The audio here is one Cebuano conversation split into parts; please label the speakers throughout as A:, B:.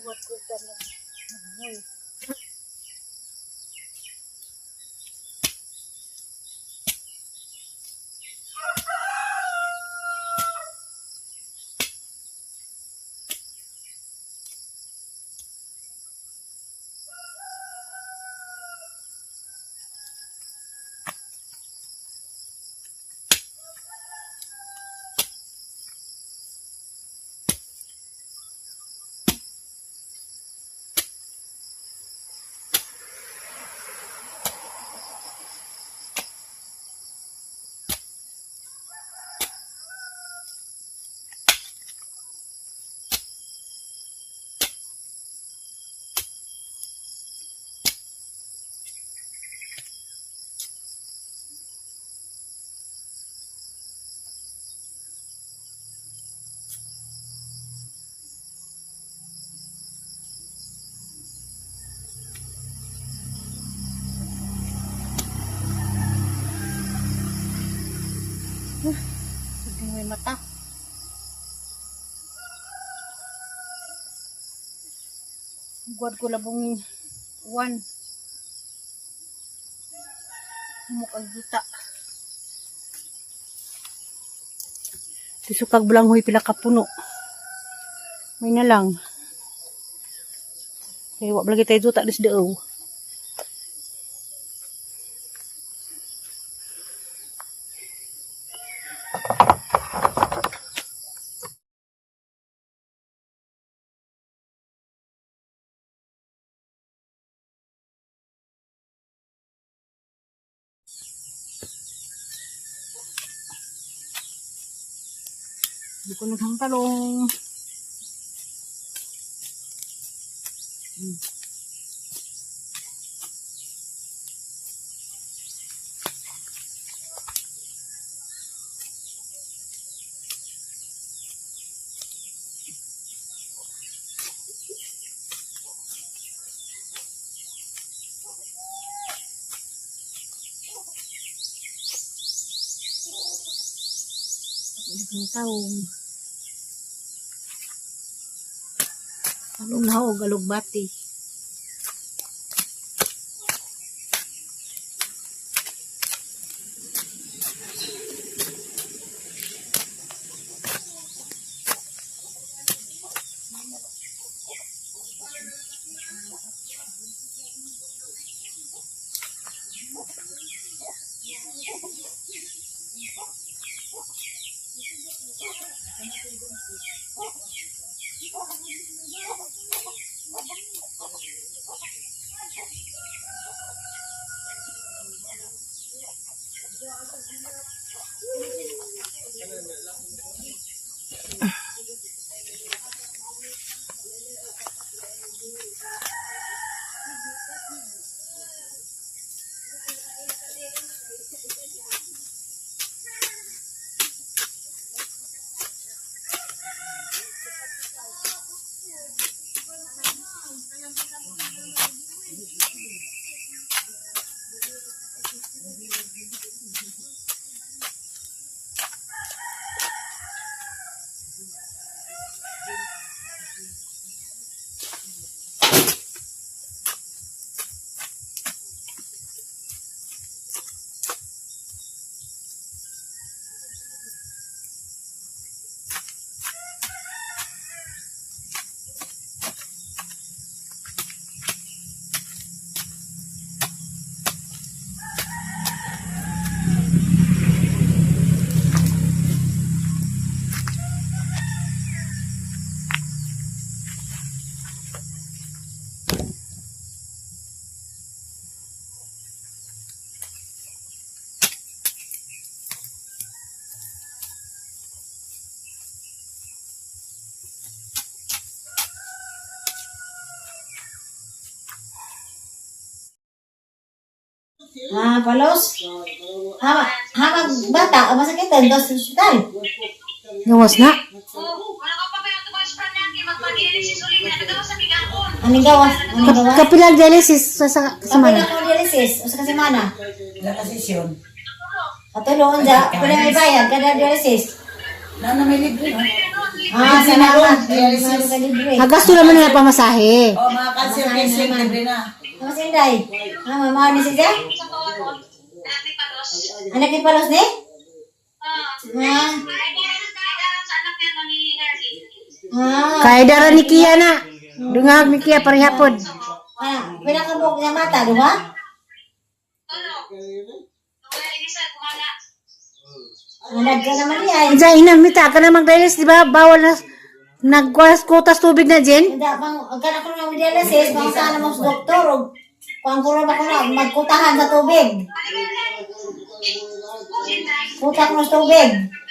A: Buat ko lang. Hindi may mata. Guard ko labong one. Humok ang duta. Tisukag bulanghoy pila ka puno. May na lang. Kaya wa lagi tayo duta dis daw. Hindi ko naghang talong. Naghang talong. Talong na og alugbati.
B: Ah, palos? Ha, ha, bata, masakitan, dos sa ospital.
A: Gawas na.
C: Wala ka pa ba yung tumaas pa niya? Magpag-dialysis ulit na nagawa sa bigakon.
B: Anong gawas? Anong gawas?
A: Kapila dialysis sa
B: Kapila
A: semana.
B: ko dialysis, usa ka semana.
D: Wala ka sesyon.
B: Katulo, unja, pwede may bayad, kada dialysis.
D: Na na may libre, no?
C: Ano,
B: Ah, salamat. Dialysis. Libre.
A: Agasto naman nila pamasahe.
D: Oh, mga cancer patient, libre na.
B: Mas Inday. Ah, mama ni siya?
C: Sa Pawaron, anak ni Palos.
B: Anak ni Palos ni?
C: Ah.
B: Ah.
C: Ay, daran sa anak niya ni Herly.
B: Ah.
A: Kay dara ni Kia na. Dungag ni Kia parehapod.
B: Ah, pila ka buok niya mata, duha?
C: Tulog. Kaya isa, kumala.
B: Anak ka naman niya.
A: Unsa inang mita ka na magdialysis, di ba? Bawal na nagkuas kutas tubig na, Jen.
B: Hindi, pang, ang kanak ko ng dialysis, pang sana mo sa doktor, o pang kuro ba ko na, magkutahan sa tubig. Kuta ko sa tubig.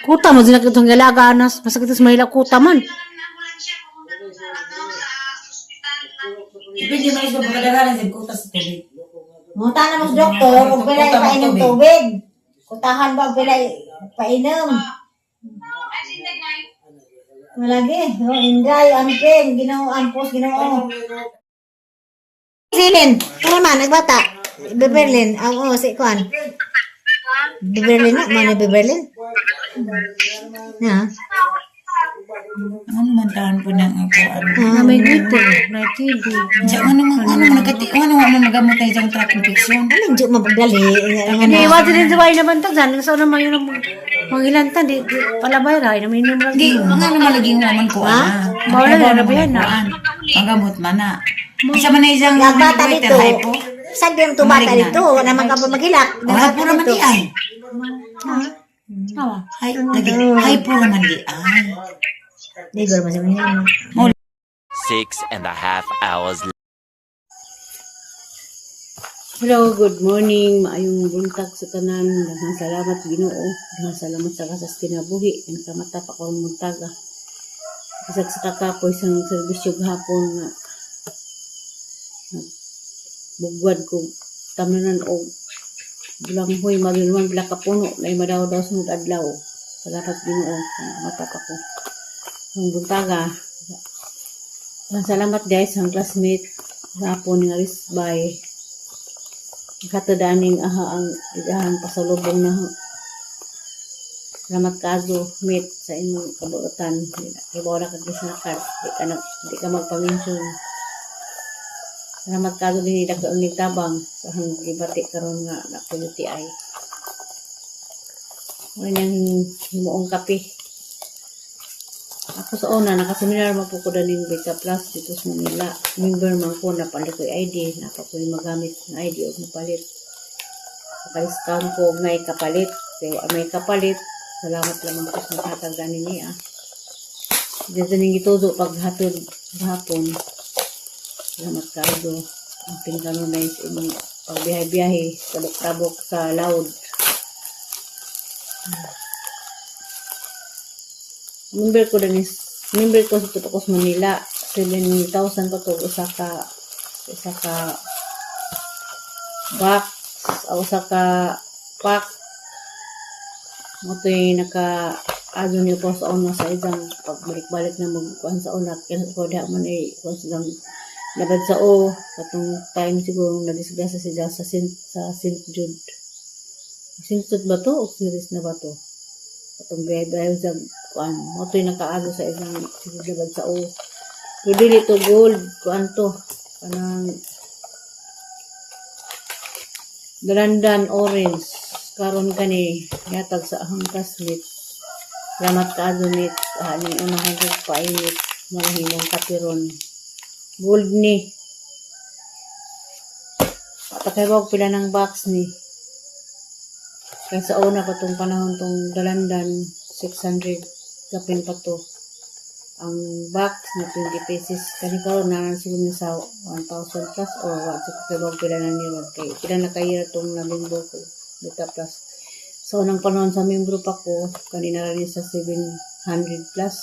A: Kuta mo din itong galaga anas. Masakit sa Manila kuta man.
C: Ambulansya, pumunta doon sa, ano, sa ospital ng
D: Depende man sa pagkadagalan sa kutas sa tubig.
B: Munta na mo sa doktor, o pila ipainom tubig. Kutahan ba, pila painom.
C: Ay, sinday na.
B: Malagi, no, Inday, amping, ginoo, ampos, ginoo. Silin, tara man, nagbata. Beberlin, ang oh, si Kwan. Beberlin na, man Beberlin. Na.
D: Ano man tahan po ng ako? Ano?
A: Na may dito, na TV.
D: Diyan, ano man nagkati, ano man magamot tayo diyang tract infection.
B: Ano yung mapagdali?
A: Hindi, iwati din sa bahay naman ta. Dyan, sa naman yun ang mangilantan. Di, palabay ra. Ay, naman yun ang
D: Hindi, nga naman lagi nga man ko, ana.
A: Bawal na, rabihan na.
D: Magamot man na. Isa man na isang
B: Ang bata
D: waiter,
B: dito,
D: hypo.
B: saan din ang tumata dito? Wala man ka pa maghilak.
D: Oh, hypo naman di ay.
A: Awa.
D: Hay, lagi, hypo naman di ay.
B: Di ko naman sabihin.
E: 6.5 hours
A: Hello, good morning. Maayong buntag sa tanan. Daghang salamat Ginoo. Daghang salamat sa kasas kinabuhi. Ang kamata pa karong buntag. Ah. Bisag sa kakapoy sa serbisyo gahapon nga bugwad ko tamanan og bulanghoy magilman pila ka puno na madaw daw sunod adlaw. Salamat Ginoo. Mata pa ko. Ang buntaga. Daghang salamat guys ang classmate gahapon nga risbay katadaning aha ang idahang pasalubong na salamat kazo mate sa inyong kabuotan. Ibaw na kag gisakar, di ka na, di ka magpaminson. Salamat kazo din dako ang tabang sa hang gibati karon nga na ay mo nang himuong kape. Ako sa una, nakaseminar man po ko daning Beta Plus dito sa Manila. Member man ko, napalit ko yung ID, napa ko yung magamit ng ID o napalit. Naka-discount ko og may kapalit. Kaya may kapalit, salamat lamang ko sa nakatag ganin niya. Dito ning gitudo paghatod hapon. Salamat kaado. Ang pinkanunay sa imong pagbiyahe-biyahe, tabok-tabok sa loud. Member ko din is member ko sa Tutokos Manila, 7,000 pa to usa ka box o usa ka pack mo to'y naka adyo niyo po sa una sa isang pagbalik-balik na magkuhan sa una kaya ko diha man ay kuhan sa isang labad sa o katong time siguro nadisgrasya siya sa St. Jude. St. Jude ba to o series na ba to atong biyahe-biyahe sa kuan mo to'y nakaado sa isang siguro labad sa o, pero dili to gold, kuan to, kanang Dalandan orange. Karon kani yatag sa ahang classmate. Salamat kaado mate. Ah, ning unahan ko painit malahimong kapiron. Gold ni. Patakay pila ng box ni. Kaya sa una pa tong panahon tong dalandan, 600 kapin pa to. Ang box na 20 pieces. Kani karon na siguro na sa 1,000 plus or what. So, pero pila na niyo kay pila na kaya tong na membro ko. Beta plus. So, unang panahon sa membro pa ko, kanina rin sa 700 plus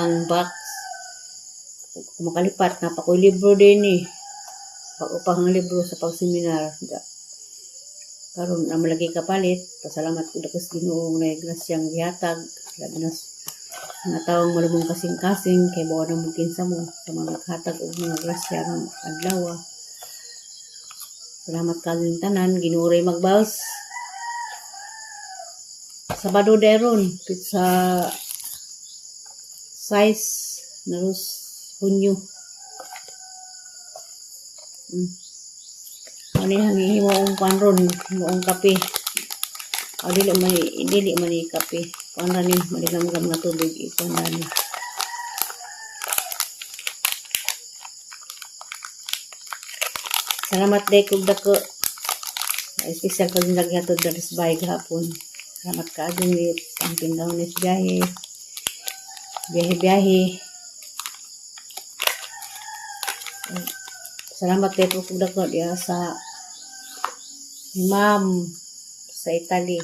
A: ang box. Kung makalipat, napakoy libro din eh. Bago pa ang libro sa pagseminar. Karon na malagi kapalit. Pasalamat ko dakos Ginoo nga grasyang gihatag. Labi na mga taong malumong kasing-kasing kay bawa na mo kinsa mo sa mga naghatag og mga grasya ng adlaw. Salamat kaning tanan, Ginoo ray magbals. Sabado deron pizza. Size na ros Hunyo. Ano yung himo ang kuan ron, himo ang kape. O dili man ni kape. Kuan ra ni maligamgam nga tubig ikuan ra ni. Salamat day kog dako. Espesyal pag naghatod diri sa bahay gahapon. Salamat kaayo ni ang pinggaw ni biyahe. Biyahe-biyahe. Salamat kay po kog dako diha sa ni Ma'am sa Italy.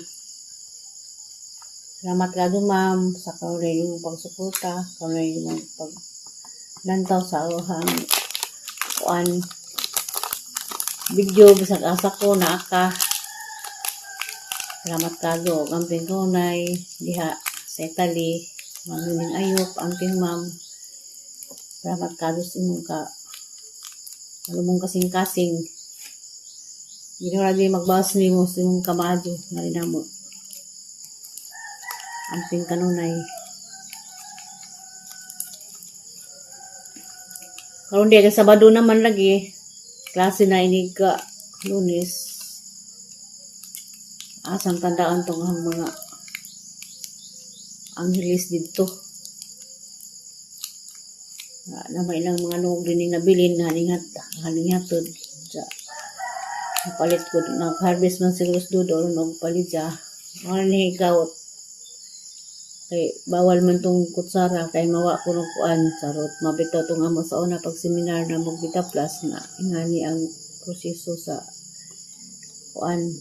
A: Salamat kaayo, Ma'am, sa kanunay imong pagsuporta, kanunay imong paglantaw sa ahang kuan video bisag asa ko naa ka. Salamat kaayo ug amping kanunay diha sa Italy. Ma'am Nining Ayop, amping, Ma'am. Salamat kaayo sa imong ka ano mong kasing-kasing. Hindi na lagi magbawas nimo sa imong kamaadyo nga rin namo. Amping kanunay. Karon di kay Sabado naman lagi. Klase na inig ka Lunes. Asang tandaan tong ang mga Angeles didto. Na, na may ilang mga nuog din yung nabilin haningat haningatod sa palit ko nag-harvest man siguro sa dudo og palit siya. Mga ni gawot. Kay bawal man tong kutsara kay mawa ko ng kuan, charot, mabitaw tong amo sa una pag seminar na magbita plus na ingani ang proseso sa kuan.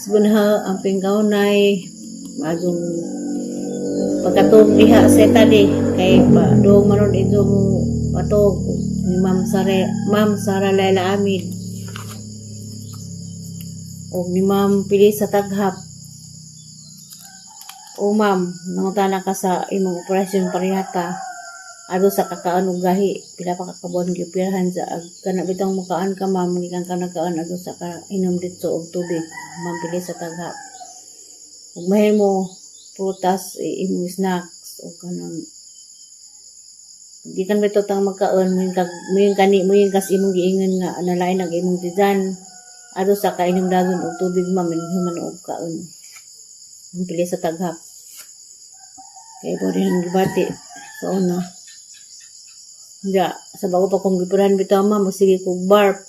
A: Isbunha ang pinggaunay maadong pagkatug diha sa Italy kay pa do maron ito mo patog ni Ma'am Sara, Ma'am Sara Laila Amid o ni Ma'am Pili sa Taghap. O Ma'am, nangutana ka sa imong operasyon parehata ado sa kakaan og gahi pila pa ka kabuan gipirahan sa ag kana bitong mukaan ka, Ma'am, gikan ka nagkaan ado sa ka inom didto og tubig. Ma'am Pili sa Taghap, ug mahimo prutas imong snacks o kanang gikan bitaw tang magkaon moing kag moing kani moing kas imong giingon nga nalain ang imong tiyan ado sa kainom dagon og tubig, Ma'am, human og kaon. Ang Pili sa Taghap kay po rin ang gibati sa una. Ja, sa bago pa kong gipirahan bitaw, Ma'am, sige kog barp.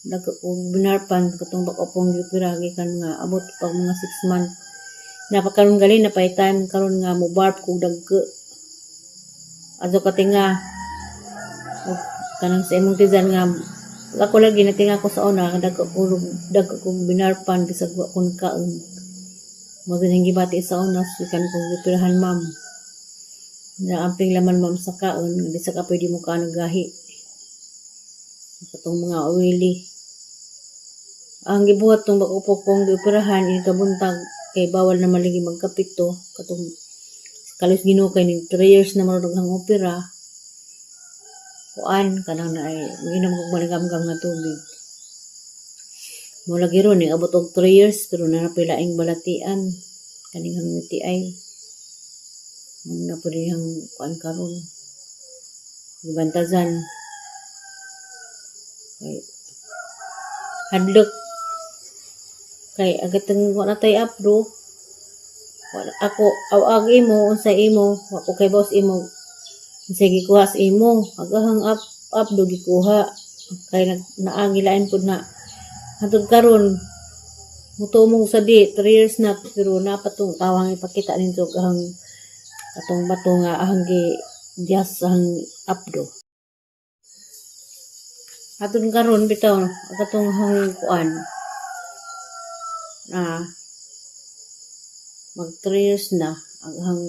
A: Nag kog binarpan katong bako pong gipira gikan nga abot pag mga 6 months. Napakaron gali na pay time karon nga mo barp kog dagko. Adto katinga og kanang sa imong tiyan nga ako lagi natinga ko sa una dagko kog binarpan bisag wa kon kaon. Mo ganing gibati sa una gikan kong gipirahan, Ma'am. Na amping laman, Ma'am, sa kaon di sa ka pwede mo kaon og gahi. Katong mga oily. Ang gibuhat tong bako po kong gioperahan ini kabuntag kay bawal na maligi magkapito katong kalos Ginoo kay ning 3 years na marunong ang opera kuan kanang na ay miinom kog maligamgam nga tubig mo lagi ron ning abot og 3 years pero naa na laing balatian kaning ang UTI mo na pud dihang kuan karon gibantazan kay hadlok kay agatang wa na tay apdo wala ako aw ag imo unsa imo wa ko kay boss imo unsay gikuha sa imo agahang up updo gikuha kay nag naangilain pud na hantod karon mutuo mo sa di 3 years na pero napatong tawang ipakita ninyo ahang katong bato nga ahang gi diyas ang apdo atong karon bitaw katong hang kuan na mag 3 years na ang hang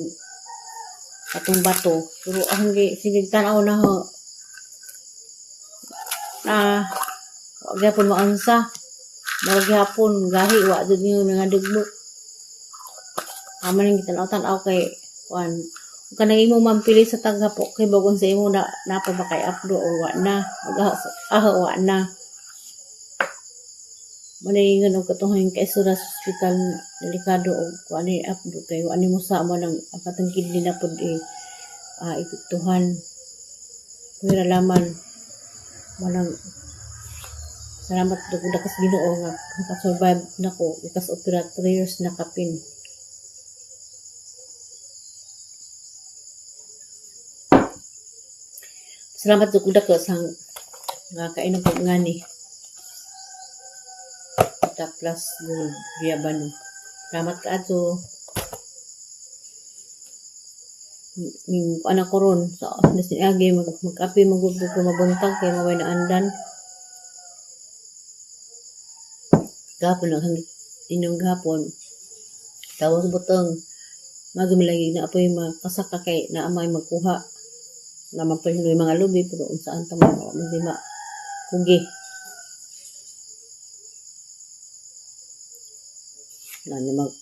A: katong bato pero ang gi sige tan-aw na ho na wa gyapon maunsa murag gihapon gahi wa jud niyo nga dugmo ama ning gitan-aw-tan-aw kay kuan kanang imo, Ma'am Pili sa Taghap, kay bagon sa imo na napa ba kay apdo or wa na ah wa na. Manayingan og katong kay sa ospital nga delikado og kuan ni apdo kay ani mo sa mo nang ang katong kidney na pud eh, epektuhan. Pwera laman manang salamat do ko sa Ginoo nga nakasurvive nako ikas opera 3 years na kapin. Salamat jud ko sa nga kainom kog ngani. Kita plus gold Viabano. Salamat kaadto. Ning ana ko ron sa nas ni agi magkape magugdo ko mabuntag kay maway na andan. Gapon lang hangit inyong gapon. Tawag sa butong magumilagi na apoy makasaka kay na amay magkuha. Naman pa yung mga lubi pero unsaan ta man wa man di ma kugi. Na ni mag